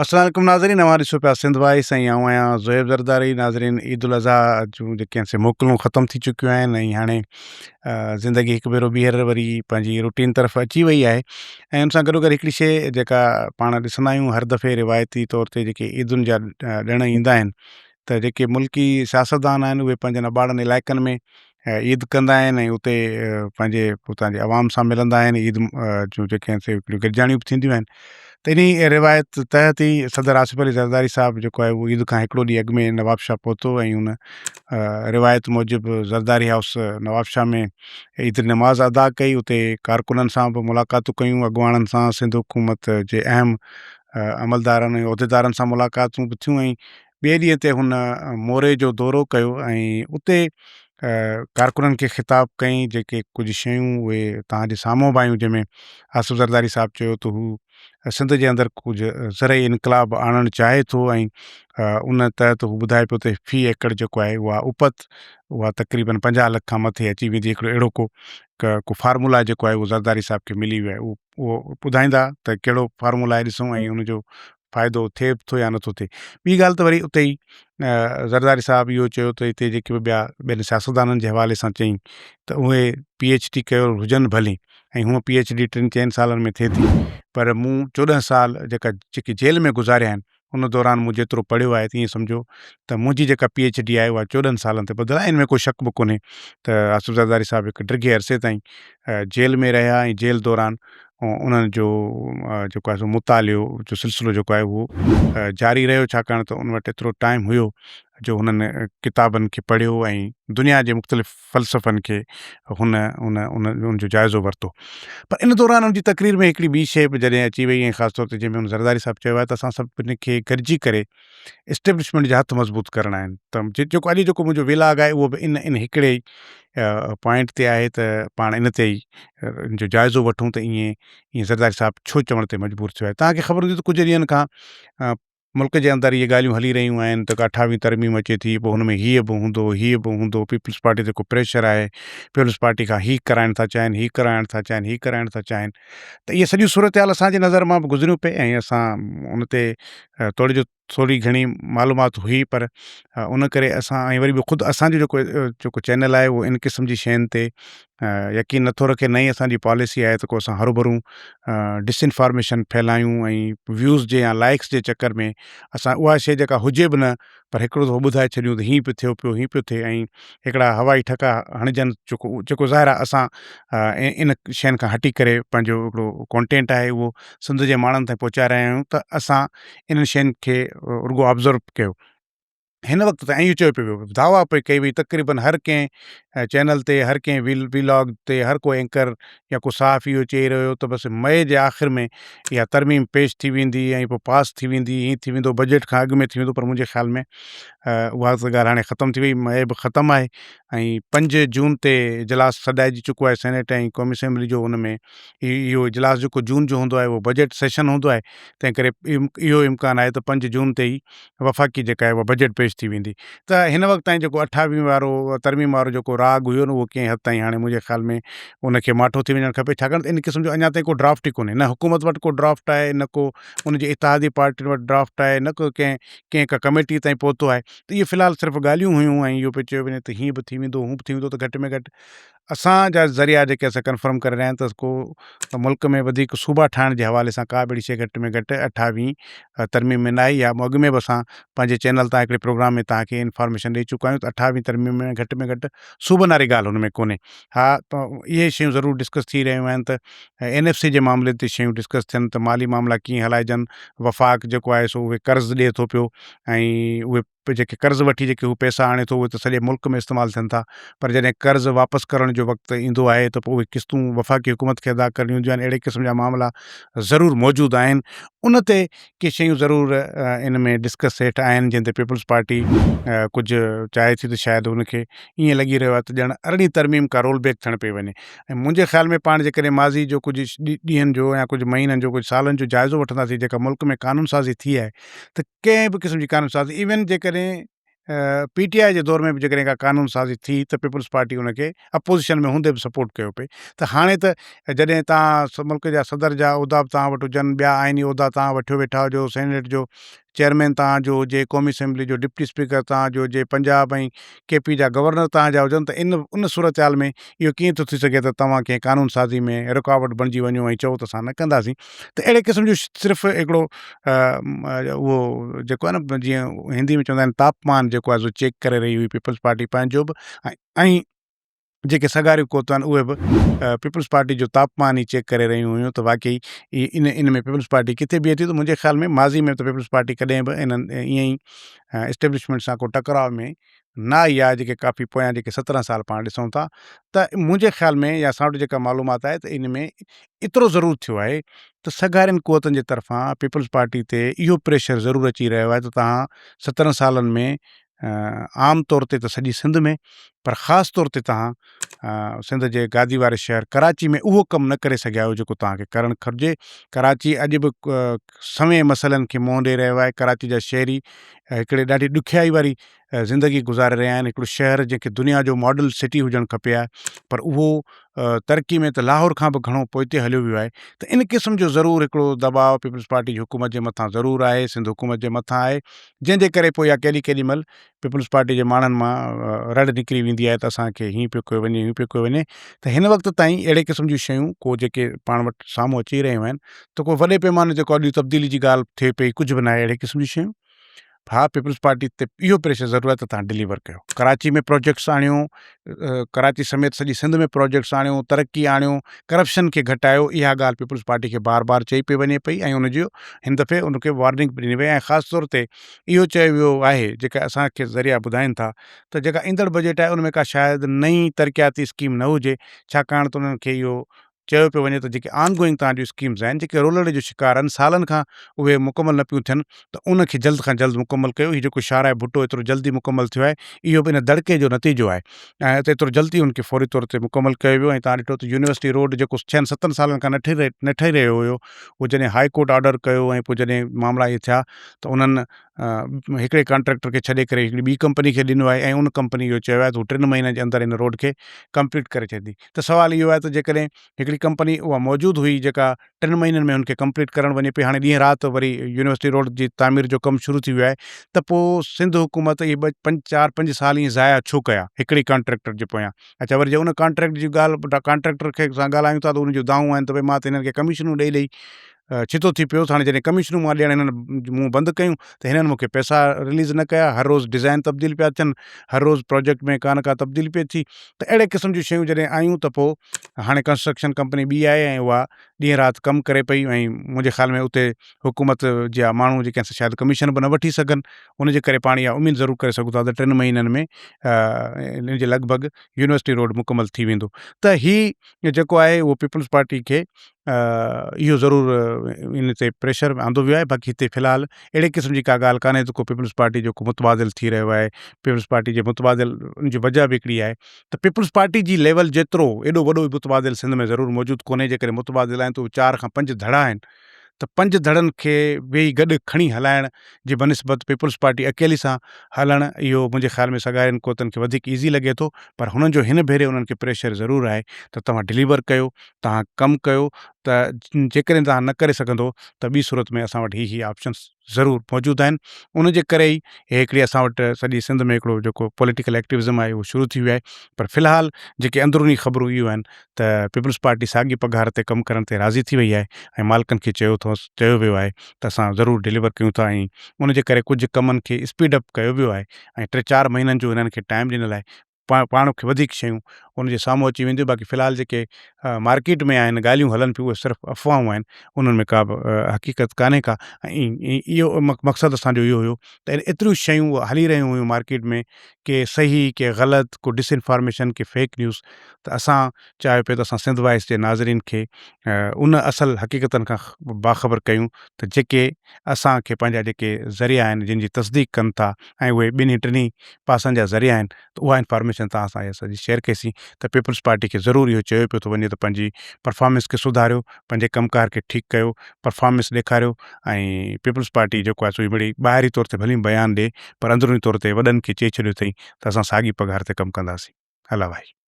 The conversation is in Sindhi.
السلام عليڪم ناظرين اوهان ڏسو پيا سنڌ وائس ۽ آئون آهيان زويب زرداري ناظرين عيد الاضحيٰ جون جيڪي آهن سي موڪلون ختم ٿي چڪيون آهن ۽ هاڻي زندگي هڪ ڀيرو ٻيهر وري پنهنجي روٽين طرف اچي وئي آهي ۽ ان سان گڏو گڏ هڪڙي شيء جيڪا پاڻ ڏسندا آهيون هر دفعي روايتي طور تي جيڪي عيدن جا ڏڻ ايندا آهن ته جيڪي ملڪي سياستدان آهن اهي پنهنجن اباڻن علائقن ۾ عيد ڪندا آهن ۽ اتي پنهنجي اتان جي عوام سان ملندا آهن عيد جون جيڪي آهن سي هڪڙيون گڏجاڻيون به ٿينديون آهن ته انهي روايت تحت ئي صدر آصف علي زرداري صاحب جيڪو آهي اهو عيد کان هڪڙو ڏينهن اڳ ۾ نوابشاهه پهتو ۽ ان روايت موجب زرداري هائوس نوابشاهه ۾ عيد نماز ادا ڪئي اتي ڪارڪنن سان به ملاقاتون ڪيون اڳواڻن سان سنڌ حڪومت جي اهم عملدارن ۽ عهديدارن سان ملاقاتون به ٿيون ۽ ٻئي ڏينهن تي هن موري جو دورو ڪيو ۽ اتي ڪارڪنن کي خطاب ڪيائين جيڪي ڪجهه شيون اهي توهان جي سامهون به آيون جنهن ۾ آصف زرداري صاحب چيو ته هو سنڌ جي اندر ڪجهه زرعي انقلاب آڻڻ چاهي ٿو ۽ ان تحت هو ٻڌائي پيو ته في ايڪڙ جيڪو آهي اها اپت اها تقريبن 50 لک کان مٿي اچي ويندي هڪڙو اهڙو ڪو ڪو فارمولا جيڪو آهي اهو زرداري صاحب کي ملي ويو آهي اهو ٻڌائيندا ته ڪهڙو فارمولا آهي ڏسون ۽ ان جو فائدو ٿئي به ٿو يا نٿو ٿئي. ٻي ڳالهه ته وري اتي ئي زرداري صاحب اهو چيو ته هتي جيڪي به ٻيا ٻين سياستدانن جي حوالي سان چئين ته اهي پي ايڇ ڊي ڪيل هجن ڀلي ۽ هونء پي ايڇ ڊي ٽن چئن سالن ۾ ٿئي ٿي پر مون 14 سال جيڪا جيڪي جيل ۾ گذاريا آهن ان دوران مون جيترو پڙهيو آهي تيئن سمجهو ته منهنجي جيڪا پي ايڇ ڊي آهي اها 14 سالن تي ٻڌل آهي ان ۾ ڪو شڪ به ڪونهي ته آصف زرداري صاحب هڪ ڊگهي عرصي تائين جيل ۾ رهيا ۽ جيل دوران انهن جو جيڪو آهي سو مطالعو جو سلسلو جيڪو آهي اهو جاري رهيو ڇاڪاڻ ته ان وٽ ايترو ٽائيم هيو جو هنن ڪتابن کي پڙهيو ۽ دنيا جي مختلف فلسفن کي هن ان ان جو جائزو ورتو پر ان دوران ان جي تقرير ۾ هڪڙي ٻي شيء به جڏهن اچي وئي ۽ خاص طور تي جنهن ۾ هن زرداري صاحب چيو آهي ته اسان سڀني کي گڏجي ڪري اسٽيبلشمينٽ جا هٿ مضبوط ڪرڻا آهن ته جيڪو اڄ جيڪو منهنجو ويلاگ آهي اهو به ان ان هڪڙي ئي پوائنٽ تي آهي ته پاڻ ان تي ئي ان جو جائزو وٺون ته ائين ائين زرداري صاحب ڇو چوڻ تي مجبور ٿيو آهي توهان کي خبر هوندي ته ڪجهه ڏينهن کان ملڪ جي اندر اهي ڳالهيون هلي رهيون آهن ته اٺاويهين ترميم اچي ٿي پوء هن ۾ هيء به هوندو هيء به هوندو پيپلز پارٽي تي ڪو پريشر آهي پيپلز پارٽي کان هي ڪرائڻ ٿا چاهين هي ڪرائڻ ٿا چاهين هي ڪرائڻ ٿا چاهين ته اهي سڄيون صورتحال اسان جي نظر مان به گذريون پئي ۽ اسان ان تي توڙي جو ٿوري گهڻي معلومات هئي پر ان ڪري اسان ۽ وري به خود اسان جو جيڪو جيڪو چينل آهي اهو ان قسم جي شين تي يقين نٿو رکي نه ئي اسان جي پاليسي آهي ته ڪو اسان هروڀرو ڊس انفارميشن ڦهلايون ۽ ويوز جي يا لائڪس جي چڪر ۾ اسان اها شي جيڪا هجي به نه پر هڪڙو دفعو ٻڌائي ڇڏيون ته هيئن پيو ٿيو پيو هيئن پيو ٿئي ۽ هڪڙا هوائي ٺڪا هڻجن جيڪو جيڪو ظاهر آهي اسان ان شين کان هٽي ڪري پنهنجو هڪڙو ڪانٽينٽ آهي اهو سنڌ جي ماڻهن تائين پهچائي رهيا آهيون ته اسان انهن شين کي رڳو آبزرو ڪيو هن وقت تائين اهو چيو پيو ويو دعويٰ پئي ڪئي وئي تقريبن هر ڪنهن چينل تي هر ڪنهن وي ويلاگ تي هر ڪو اينڪر يا ڪو صحافي اهو چئي رهيو هو ته بس مئي جي آخر ۾ اها ترميم پيش ٿي ويندي ۽ پوء پاس ٿي ويندي هيئن ٿي ويندو بجيٽ کان اڳ ۾ ٿي ويندو پر منهنجي خيال ۾ اها ته ڳالهه هاڻي ختم ٿي وئي مئي به ختم آهي ۽ 5 جون تي اجلاس سڏائجي چڪو آهي سينيٽ ۽ قومي اسيمبلي جو ان ۾ اهو اجلاس جيڪو جون جو هوندو آهي اهو بجيٽ سيشن هوندو آهي تنهن ڪري اهو امڪان آهي ته 5 جون تي ئي وفاقي جيڪا آهي اها بجيٽ پيش ٿي ويندي ته هن وقت تائين جيڪو اٺاويهين وارو ترميم وارو جيڪو راڳ هيو نه اهو ڪنهن حد تائين هاڻي منهنجي خيال ۾ ان کي ماٺو ٿي وڃڻ کپي ڇاڪاڻ ته ان قسم جو اڃا تائين ڪو ڊرافٽ ئي ڪونهي نه حڪومت وٽ ڪو ڊرافٽ آهي نه ڪو ان جي اتحادي پارٽين وٽ ڊرافٽ آهي نه ڪو ڪنهن ڪنهن ڪا ڪميٽي تائين پهتو آهي ته اهي في الحال صرف ڳالهيون هيون ۽ اهو پيو چيو وڃي ته هيئن به ٿي ويندو هون به ٿي ويندو ته گهٽ ۾ گهٽ اسان جا ذريعا جيڪي اسان ڪنفرم ڪري رهيا آهيون ته ڪو ملڪ ۾ وڌيڪ صوبا ٺاهڻ جي حوالي سان ڪا به اهڙي شيء گهٽ ۾ گهٽ اٺاويهين ترميم ۾ ناهي يا اڳ ۾ به اسان پنهنجي چينل تان هڪڙي پروگرام ۾ توهان کي انفارميشن ڏئي چڪا آهيون ته اٺاويهين ترميم ۾ گهٽ ۾ گهٽ صوبن واري ڳالهه هن ۾ ڪونهي ها اهي شيون ضرور ڊسڪس ٿي رهيون آهن ته اين ايف سي جي معاملي تي شيون ڊسڪس ٿين ته مالي معاملا ڪيئن هلائجن وفاق جيڪو آهي سو اهي قرض ڏئي ٿو پيو ۽ اهي جيڪي قرض وٺي جيڪي هو پئسا آڻي ٿو اهي ته سڄي ملڪ ۾ استعمال ٿين ٿا پر جڏهن قرض واپس ڪرڻ جو وقت ايندو آهي ته پوء اهي قسطون وفاقي حڪومت کي ادا ڪرڻيون هونديون آهن اهڙي قسم جا معاملا ضرور موجود آهن ان تي ڪي شيون ضرور ان ۾ ڊسڪس هيٺ آهن جنهن تي پيپلز پارٽي ڪجهه چاهي ٿي ته شايد ان کي ائين لڳي رهيو آهي ته ڄڻ ارڙهين ترميم کا رول بيڪ ٿيڻ پئي وڃي ۽ منهنجي خيال ۾ پاڻ جيڪڏهن ماضي جو ڪجهه ڏينهن جو يا ڪجهه مهينن جو ڪجهه سالن جو جائزو وٺنداسين جيڪا ملڪ ۾ قانون سازي ٿي آهي ته ڪنهن به قسم جي قانون سازي ايون جيڪڏهن پي ٽي آء جي دور ۾ به جيڪڏهن ڪا قانون سازي ٿي ته پيپلز پارٽي ان کي اپوزيشن ۾ هوندي به سپورٽ ڪيو پئي ته هاڻي ته جڏهن توهان ملڪ جا صدر جا عهدا به توهان وٽ هجن، ٻيا آئيني عهدا توهان وٺيو ويٺا هجو، سينيٽ جو چيئرمين توهان جو هجي، قومي اسيمبلي جو ڊپٽي اسپيڪر توهان جو هجي، پنجاب ۽ ڪي پي جا گورنر توهان جا هجن ته ان ان صورتحال ۾ اهو ڪيئن ٿو ٿي سگهي ته توهان ڪنهن قانون سازي ۾ رڪاوٽ بڻجي وڃو ۽ چئو ته اسان نه ڪنداسين ته اهڙي قسم جو صرف هڪڙو اهو جيڪو آهي نه جيئن هندي ۾ چوندا آهن تاپمان جيڪو آهي سو چيڪ ڪري رهي هئي پيپلز پارٽي پنهنجو به ۽ جيڪي سگهاريون قوتون آهن اهي به پيپلز پارٽي جو تاپمان ئي چيڪ ڪري رهيون هيون ته واقعي ان ان ۾ پيپلز پارٽي ڪٿي بيهي ٿي ته منهنجي خيال ۾ ماضي ۾ ته پيپلز پارٽي ڪڏهن به انهن ائين ئي اسٽيبلشمينٽ سان ڪو ٽڪراء ۾ نه آئي آهي جيڪي ڪافي پويان جيڪي 17 سال پاڻ ڏسون ٿا ته منهنجي خيال ۾ يا اسان وٽ جيڪا معلومات آهي ته ان ۾ ايترو ضرور ٿيو آهي ته سگهارين قوتن جي طرفان پيپلز پارٽي تي اهو پريشر ضرور اچي رهيو آهي ته توهان 17 سالن ۾ عام طور تي ته سڄي سنڌ ۾ پر خاص طور تي توهان سنڌ جي گادي واري شهر ڪراچي ۾ اهو ڪم نه ڪري سگهيا آهيو جيڪو توهان کي ڪرڻ کپجي. ڪراچي اڄ به سوين مسئلن کي منهن ڏئي رهيو آهي. ڪراچي جا شهري هڪڙي ڏاڍي ڏکيائي واري زندگي گذاري رهيا آهن. هڪڙو شهر جنهن کي دنيا جو ماڊل سٽي هجڻ کپي ها پر اهو ترقي ۾ ته لاهور کان به گهڻو پوئتي هليو ويو آهي ته ان قسم جو ضرور هڪڙو دٻاء پيپلز پارٽي جي حڪومت جي مٿان ضرور آهي، سنڌ حڪومت جي مٿان آهي. جنهن جي ڪري پوء اها ڪيڏي ڪيڏي مهل پيپلز پارٽي جي ماڻهن مان رڙ نڪري ويندي آهي ته اسان کي هيئن پيو ڪيو وڃي هيئن پيو ڪيو وڃي ته هن وقت تائين اهڙي قسم جون شيون ڪو جيڪي پاڻ وٽ سامهون اچي رهيون آهن ته ڪو وڏي پيماني تي ڪو اڄ تبديلي جي ڳالهه ٿئي پئي ڪجهه به ناهي اهڙي قسم جون شيون ها پيپلز پارٽي تي اهو پريشر ضرور آهي ته تهان ڊليور ڪيو ڪراچي ۾ پروجيڪٽس آڻيو ڪراچي سميت سڄي سنڌ ۾ پروجيڪٽس آڻيو ترقي آڻيو ڪرپشن کي گهٽايو اها ڳالهه پيپلز پارٽي کي بار بار چئي پئي وڃي پئي ۽ ان جو هن دفعي ان کي وارننگ به ڏني وئي ۽ خاص طور تي اهو چيو ويو آهي جيڪا اسان کي ذريعا ٻڌائين ٿا ته جيڪا ايندڙ بجيٽ آهي ان ۾ ڪا شايد نئين ترقياتي اسڪيم نه هجي ڇاڪاڻ ته انهن کي اهو چيو پيو وڃي ته جيڪي آن گوئنگ توهان جون اسڪيمز آهن جيڪي رولڙي جو شڪار آهن سالن کان اهي مڪمل نه پيون ٿين ته ان کي جلد کان جلد مڪمل ڪيو هي جيڪو شاهراهه ڀٽو ايترو جلدي مڪمل ٿيو آهي اهو به ان دڙڪي جو نتيجو آهي ۽ ايترو جلدي ان کي فوري طور تي مڪمل ڪيو ويو ۽ توهان ڏٺو ته يونيورسٽي روڊ جيڪو ڇهن ستن سالن کان نه ٺهي رهيو هيو اهو جڏهن هاء ڪورٽ آرڊر ڪيو ۽ پوء جڏهن معاملا اهي ٿيا ته انهن هڪڙي ڪانٽريڪٽر کي ڇڏي ڪري هڪڙي ٻي ڪمپني کي ڏنو آهي ۽ ان ڪمپني اهو چيو آهي ته هو ٽن مهينن جي اندر ان روڊ کي ڪمپليٽ ڪري ڇڏيندي ته سوال اهو آهي ته جيڪڏهن هڪڙي ڪمپني اها موجود هئي جيڪا ٽن مهينن ۾ ان کي ڪمپليٽ ڪرڻ وڃي پئي هاڻي ڏينهن رات وري يونيورسٽي روڊ جي تعمير جو ڪم شروع ٿي ويو آهي ته پوء سنڌ حڪومت اهي ٻه پنج چار پنج سال ائين ضايع ڇو ڪيا هڪڙي ڪانٽريڪٽر جي پويان اڇا وري جي ان ڪانٽريڪٽ جي ڳالهه ڪانٽريڪٽر کي سان ڳالهايون ٿا ته ان جون دانهون آهن ته ڀئي مان ته هنن کي ڪميشنون ڏئي ڏئي ڇتو ٿي پيو هاڻي جڏهن ڪميشنون مان ڏيڻ هنن مون بند ڪيون ته هنن مون کي پئسا رليز نه ڪيا هر روز ڊزائن تبديل پيا ٿين هر روز پروجيڪٽ ۾ ڪا نه ڪا تبديلي پئي ٿي ته اهڙي قسم جون شيون جڏهن آيون ته پوء هاڻي ڪنسٽرڪشن ڪمپني ٻي آهي ۽ اها ڏينهن رات ڪم ڪري پئي ۽ منهنجي خيال ۾ اتي حڪومت جا ماڻهو جيڪي آهن سي شايد ڪميشن به نه وٺي سگهن ان جي ڪري پاڻ اها اميد ضرور ڪري سگهون ٿا ته ٽن مهينن ۾ ان جي لڳ ڀڳ يونيورسٽي روڊ مڪمل ٿي ويندو ته هي جيڪو آهي اهو پيپلز پارٽي کي اهو ضرور ان تي پريشر آندو ويو آهي باقي هتي في الحال اهڙي قسم جي ڪا ڳالهه ڪانهي ته ڪو پيپلز پارٽي جو ڪو متبادل ٿي رهيو آهي پيپلز پارٽي جي متبادل ان جي وجه به هڪڙي آهي ته پيپلز پارٽي جي ليول جيترو ايڏو وڏو متبادل سنڌ ۾ ضرور موجود ڪونهي جيڪڏهن متبادل آهن ته اهي چار کان پنج ڌڙا آهن ته پنج ڌڙن کي ويهي گڏ کڻي هلائڻ جي بنسبت پيپلز پارٽي اڪيلي سان هلڻ اهو منهنجي خيال ۾ سگهارين قوتن کي وڌيڪ ايزي لڳي ٿو پر هنن جو هن ڀيري انهن کي پريشر ضرور آهي ته توهان ڊليور ڪيو توهان ڪم ڪيو ته جيڪڏهن توهان نه ڪري سگهندو ته ٻي صورت ۾ اسان وٽ هي هي آپشنس ضرور موجود آهن ان جي ڪري ئي هي هڪڙي اسان وٽ سڄي سنڌ ۾ هڪڙو جيڪو پوليٽيڪل ايڪٽيوزم آهي اهو شروع ٿي ويو آهي پر في الحال جيڪي اندروني خبرون اهو آهن ته پيپلز پارٽي ساڳي پگهار تي ڪم ڪرڻ تي راضي ٿي وئي آهي ۽ مالڪن کي چيو اٿس چيو ويو آهي ته اسان ضرور ڊليور ڪيون ٿا ۽ ان جي ڪري ڪجهه ڪمن کي اسپيڊ اپ ڪيو ويو آهي ۽ ٽي چار مهينن جو هنن کي ٽائيم ڏنل آهي پاڻ کي وڌيڪ شيون ان جي سامهون اچي وينديون باقي في الحال جيڪي مارڪيٽ ۾ آهن ڳالهيون هلن پيون اهي صرف افواهون آهن انهن ۾ ڪا به حقيقت ڪانهي ڪا ۽ اهو مقصد اسان جو اهو هيو ته ايتريون شيون هلي رهيون هيون مارڪيٽ ۾ ڪي صحيح ڪي غلط ڪو ڊس انفارميشن ڪي فيڪ نيوز ته اسان چاهيو پئي ته اسان سنڌ وائس جي ناظرين کي ان اصل حقيقتن کان باخبر ڪيون ته جيڪي اسان کي پنهنجا جيڪي ذريعا آهن جن جي تصديق ڪن ٿا ۽ اهي ٻنهي ٽنهي پاسن جا ذريعا آهن ته اها انفارميشن توهان سان اها سڄي شيئر ڪئي سين. ته پيپلز پارٽي کي ضرور اهو چيو پيو ٿو وڃي ته پنهنجي پرفارمنس کي سڌاريو، پنهنجي ڪم ڪار کي ٺيڪ ڪيو، پرفارمنس ڏيکاريو ۽ پيپلز پارٽي جيڪو آهي سو مڙئي ٻاهري طور تي ڀلي بيان ڏي پر اندروني طور تي وڏن کي چئي ڇڏيو اٿئي ته اسان ساڳي پگهار تي ڪم ڪنداسين. الله واهي.